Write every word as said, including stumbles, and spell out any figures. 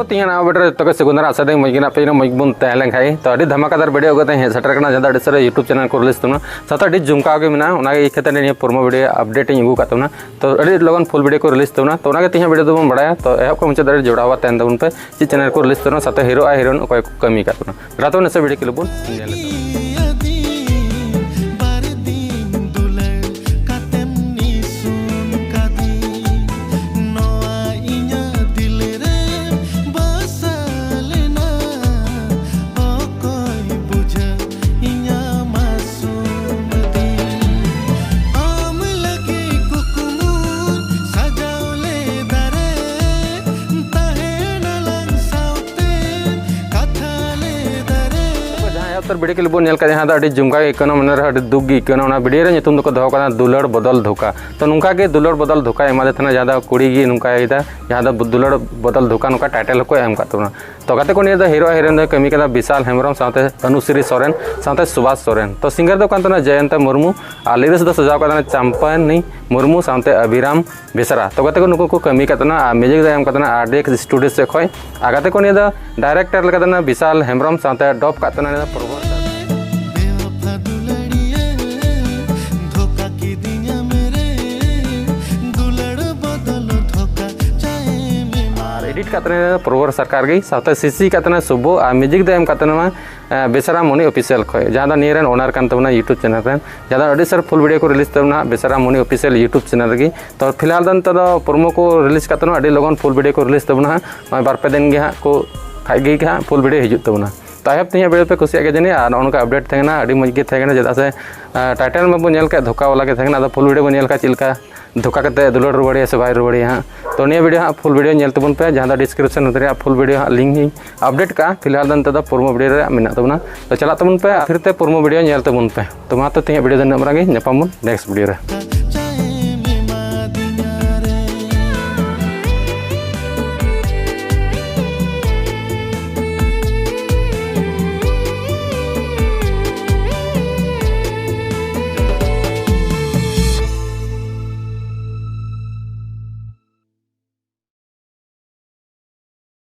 ᱛᱮᱦᱮᱧ ᱱᱟᱣᱟ video ᱨᱮ ᱡᱚᱛᱚ ᱜᱮ ᱥᱟᱹᱜᱩᱱ ᱫᱟᱨᱟᱢ᱾ ᱟᱥᱟ ᱫᱟᱹᱧ ᱢᱚᱡᱽ ᱜᱮ ᱢᱮᱱᱟᱜ ᱯᱮᱭᱟ, ᱢᱚᱡᱽ ᱵᱚᱱ ᱛᱟᱦᱮᱸ ᱞᱮᱱ ᱠᱷᱟᱡ᱾ ᱛᱚ ᱟᱹᱰᱤ ᱫᱷᱟᱢᱟᱠᱟᱫᱟᱨ video ᱟᱹᱜᱩ ᱠᱟᱛᱮ ᱦᱮᱡ ᱥᱮᱴᱮᱨ ᱠᱟᱱᱟ, ᱡᱟᱦᱟᱸ ᱫᱚ ᱟᱹᱰᱤ ᱥᱟᱨᱟ YouTube channel ᱠᱚ release ᱛᱟᱵᱚᱱᱟ, ᱥᱟᱶᱛᱮ ᱟᱹᱰᱤ ᱡᱚᱢᱠᱟᱣ ᱜᱮ ᱢᱮᱱᱟᱜᱼᱟ᱾ ᱚᱱᱟᱜᱮ ᱤᱭᱟᱹ ᱠᱟᱛᱮ ᱱᱤᱭᱟᱹ promo video update ᱤᱧ ᱟᱹᱜᱩ ᱟᱠᱟᱫ ᱛᱟᱵᱚᱱᱟ᱾ ᱛᱚ ᱟᱹᱰᱤ ᱞᱚᱜᱚᱱ full video ᱠᱚ release ᱛᱟᱵᱚᱱᱟ᱾ ᱛᱚ ᱚᱱᱟᱜᱮ ᱛᱮᱦᱮᱧ video ᱫᱚᱵᱚᱱ ᱵᱟᱲᱟᱭᱟ᱾ ᱛᱚ ᱮᱦᱚᱵ ᱠᱷᱚᱱ ᱢᱩᱪᱟᱹᱫ ᱫᱷᱟᱹᱨᱤᱡ ᱡᱚᱲᱟᱣ ᱛᱟᱦᱮᱱ ᱛᱟᱵᱚᱱ ᱯᱮ᱾ ᱪᱮᱫ channel ᱠᱚ release ᱛᱟᱵᱚᱱᱟ, ᱥᱟᱶᱛᱮ hero ᱟᱨ heroine ᱚᱠᱚᱭ ᱠᱚ ᱠᱟᱹᱢᱤ ᱟᱠᱟᱫ ᱛᱟᱵᱚᱱᱟ᱾ ᱫᱮᱞᱟ ᱛᱚ ᱱᱟᱥᱮ video clip ᱵᱚᱱ ᱧᱮᱞ ᱞᱮᱜᱮ᱾ ᱵᱟᱨ ᱫᱤᱱ ᱫᱩᱞᱟᱹᱲ ᱠᱟᱛᱮᱢ ᱱᱤᱥᱩᱱ ᱠᱟᱫᱤᱧ, ᱱᱚᱣᱟ ᱤᱧᱟᱹᱜ ᱫᱤᱞ ᱨᱮ ᱵᱟᱥᱟ ᱞᱮᱱᱟ, ᱚᱠᱚᱭ ᱵᱩᱡᱷᱟᱹᱣ ᱤᱧᱟᱹᱜ ᱢᱟᱥᱩᱢ ᱫᱤᱞ? ᱟᱢ ᱞᱟᱹᱜᱤᱫ ᱠᱩᱠᱢᱩ ᱥᱟᱡᱟᱣ ᱞᱮᱫᱟ ᱨᱮ, ᱛᱟᱦᱮᱱᱟᱞᱟᱝ ᱥᱟᱶᱛᱮ ᱠᱟᱛᱷᱟ ᱞᱮᱫᱟ ᱨᱮ᱾ ᱡᱟᱦᱟᱸ ᱮᱦᱚᱵ ᱩᱛᱟᱹᱨ video clip ᱵᱚᱱ ᱧᱮᱞ ᱠᱟᱜ, ᱡᱟᱦᱟᱸ ᱫᱚ ᱟᱹᱰᱤ ᱡᱚᱢᱠᱟᱣ ᱜᱮ ᱟᱹᱭᱠᱟᱹᱣ ᱮᱱᱟ, ᱢᱚᱱᱮ ᱨᱮᱦᱚᱸ ᱟᱹᱰᱤ ᱫᱩᱠ ᱜᱮ ᱟᱹᱭᱠᱟᱹᱣ ᱮᱱᱟ᱾ ᱚᱱᱟ video ᱨᱮ ᱧᱩᱛᱩᱢ ᱫᱚᱠᱚ ᱫᱚᱦᱚ ᱠᱟᱫᱟ ᱫᱩᱞᱟᱹᱲ ᱵᱚᱫᱚᱞ ᱫᱷᱳᱠᱟ᱾ ᱛᱚ ᱱᱚᱝᱠᱟ ᱜᱮ ᱫᱩᱞᱟᱹᱲ ᱵᱚᱫᱚᱞ ᱫᱷᱳᱠᱟ ᱮᱢᱟᱫᱮ ᱛᱟᱦᱮᱱᱟ, ᱡᱟᱦᱟᱸ ᱫᱚ ᱠᱩᱲᱤ ᱜᱮ ᱱᱚᱝᱠᱟᱭᱮᱫᱟ, ᱡᱟᱦᱟᱸ ᱫᱚ ᱫᱩᱞᱟᱹᱲ ᱵᱚᱫᱚᱞ ᱫᱷᱳᱠᱟ ᱱᱚᱝᱠᱟ title ᱦᱚᱸᱠᱚ ᱮᱢ ᱠᱟᱜ ᱛᱟᱵᱚᱱᱟ᱾ ᱛᱚ ᱜᱟᱛᱮ ᱠᱚ, ᱱᱤᱭᱟᱹ ᱫᱚ hero ᱟᱨ heroine ᱫᱚ ᱠᱟᱹᱢᱤ ᱠᱟᱫᱟ ᱵᱤᱥᱟᱞ ᱦᱮᱢᱵᱨᱚᱢ ᱥᱟᱶᱛᱮ ᱚᱱᱩᱥᱨᱤ ᱥᱚᱨᱮᱱ ᱥᱟᱶᱛᱮ ᱥᱩᱵᱷᱟᱥ ᱥᱚᱨᱮᱱ᱾ ᱛᱚ singer ᱫᱚ ᱠᱟᱱ ᱛᱟᱵᱚᱱᱟ ᱡᱚᱭᱚᱱᱛᱟ ᱢᱩᱨᱢᱩ ᱟᱨ lyrics ᱫᱚ ᱥᱟᱡᱟᱣ ᱠᱟᱫᱟ ᱪᱟᱢᱯᱟᱱᱤ ᱢᱩᱨᱢᱩ ᱥᱟᱶᱛᱮ ᱟᱵᱷᱤᱨᱟᱢ ᱵᱮᱥᱨᱟ᱾ ᱛᱚ ᱜᱟᱛᱮ ᱠᱚ, ᱱᱩᱠᱩ ᱠᱚ ᱠᱟᱹᱢᱤ ᱠᱟᱫ ᱛᱟᱵᱚᱱᱟ ᱟᱨ music ᱫᱚ ᱮᱢ ᱠᱟᱫ ᱛᱟᱵᱚᱱᱟ R D X Studio ᱥᱮᱫ ᱠᱷᱚᱱ᱾ ᱟᱨ ᱜᱟᱛᱮ ᱠᱚ, ᱱᱤᱭᱟᱹ ᱫᱚ director ᱞᱮᱠᱟ ᱫᱚ ᱵᱤᱥᱟᱞ ᱦᱮᱢᱵᱨᱚᱢ ᱥᱟᱶᱛᱮ ᱰᱚᱯ ᱠᱟᱫ ᱛᱟᱵᱚᱱᱟ ᱱᱤᱭᱟᱹ ᱫᱚ ᱯᱨᱚᱵᱷᱩ᱾ ᱵᱮᱣᱟᱯᱷᱟ ᱫᱩᱞᱟᱹᱲᱤᱭᱟᱹ, ᱫᱷᱳᱠᱟ ᱠᱤᱫᱤᱧᱟᱢ ᱨᱮ, ᱫᱩᱞᱟᱹᱲ ᱵᱚᱫᱚᱞ ᱫᱷᱳᱠᱟ ᱪᱟᱭ ᱢᱮ ᱢᱟ᱾ ᱟᱨ edit ᱠᱟᱜ ᱛᱟᱵᱚᱱᱟ ᱯᱨᱚᱵᱷᱩ ᱥᱚᱨᱠᱟᱨ ᱜᱮ, ᱥᱟᱶᱛᱮ C C ᱠᱟᱜ ᱛᱟᱵᱚᱱᱟ ᱥᱩᱵᱷᱩ ᱟᱨ music ᱫᱚ ᱮᱢ ᱠᱟᱜ ᱛᱟᱵᱚᱱᱟ ᱮ, ᱵᱮᱥᱨᱟ ᱢᱚᱱᱤ Official ᱠᱷᱚᱱ, ᱡᱟᱦᱟᱸ ᱫᱚ ᱱᱤᱭᱟᱹ ᱨᱮᱱ owner ᱠᱟᱱ ᱛᱟᱵᱚᱱᱟ YouTube channel ᱨᱮᱱ, ᱡᱟᱦᱟᱸ ᱫᱚ ᱟᱹᱰᱤ ᱥᱟᱨ full video ᱠᱚ release ᱛᱟᱵᱚᱱᱟ ᱦᱟᱸᱜ ᱵᱮᱥᱨᱟ ᱢᱚᱱᱤ Official YouTube channel ᱨᱮᱜᱮ᱾ ᱛᱚ ᱯᱷᱤᱞᱦᱟᱞ ᱫᱚ ᱱᱤᱛᱚᱜ ᱫᱚ promo ᱠᱚ release ᱠᱟᱜ ᱛᱟᱵᱚᱱᱟ, ᱟᱹᱰᱤ ᱞᱚᱜᱚᱱ full video ᱠᱚ release ᱛᱟᱵᱚᱱᱟ ᱦᱟᱸᱜ, ᱱᱚᱜᱼᱚᱭ ᱵᱟᱨ ᱯᱮ ᱫᱤᱱ ᱜᱮ ᱦᱟᱸᱜ ᱠᱚ ᱠᱷᱟᱡ ᱜᱮ ᱦᱟᱸᱜ full video ᱦᱤᱡᱩᱜ ᱛᱟᱵᱚᱱᱟ᱾ ᱛᱚ ᱟᱭ hope ᱛᱮᱦᱮᱧᱟᱜ video ᱯᱮ ᱠᱩᱥᱤᱭᱟᱜ ᱜᱮᱭᱟ ᱡᱟᱹᱱᱤᱡ, ᱟᱨ ᱱᱚᱜᱼᱚ ᱱᱚᱝᱠᱟ update ᱛᱟᱦᱮᱸ ᱠᱟᱱᱟ, ᱟᱹᱰᱤ ᱢᱚᱡᱽ ᱜᱮ ᱛᱟᱦᱮᱸ ᱠᱟᱱᱟ, ᱪᱮᱫᱟᱜ ᱥᱮ, ᱮ, title ᱢᱟᱵᱚᱱ ᱧᱮᱞ ᱠᱮᱫ ᱫᱷᱳᱠᱟ ᱵᱟᱞᱟ ᱜᱮ ᱛᱟᱦᱮᱸ ᱠᱟᱱᱟ, ᱟᱫᱚ full video ᱵᱚᱱ ᱧᱮᱞ ᱠᱷᱟᱡ ᱪᱮᱫ ᱞᱮᱠᱟ ᱫᱷᱳᱠᱟ ᱠᱟᱛᱮ ᱫᱩᱞᱟᱹᱲ ᱨᱩᱣᱟᱹᱲᱮᱭᱟ ᱥᱮ ᱵᱟᱭ ᱨᱩᱣᱟᱹᱲᱮᱭᱟ ᱦᱟᱸᱜ᱾ ᱛᱚ ᱱᱤᱭᱟᱹ video ᱦᱟᱸᱜ full video ᱧᱮᱞ ᱛᱟᱵᱚᱱ ᱯᱮ, ᱡᱟᱦᱟᱸ ᱫᱚ description ᱨᱮᱭᱟᱜ full video ᱦᱟᱸᱜ link ᱤᱧ update ᱠᱟᱜᱼᱟ᱾ ᱯᱷᱤᱞᱦᱟᱞ ᱫᱚ ᱱᱤᱛᱚᱜ ᱫᱚ promo video ᱨᱮᱭᱟᱜ ᱢᱮᱱᱟᱜ ᱛᱟᱵᱚᱱᱟ, ᱛᱚ ᱪᱟᱞᱟᱜ ᱛᱟᱵᱚᱱ ᱯᱮ ᱟᱨ ᱯᱷᱤᱨ ᱛᱮ promo video ᱧᱮᱞ ᱛᱟᱵᱚᱱ ᱯᱮ᱾ ᱛᱚ ᱢᱟ ᱛᱚ ᱛᱮᱦᱮᱧᱟᱜ video ᱫᱚ ᱱᱤᱱᱟᱹᱜ ᱢᱟᱨᱟᱝ ᱜᱮ, ᱧᱟᱯᱟᱢ ᱵᱚᱱ next video ᱨᱮ᱾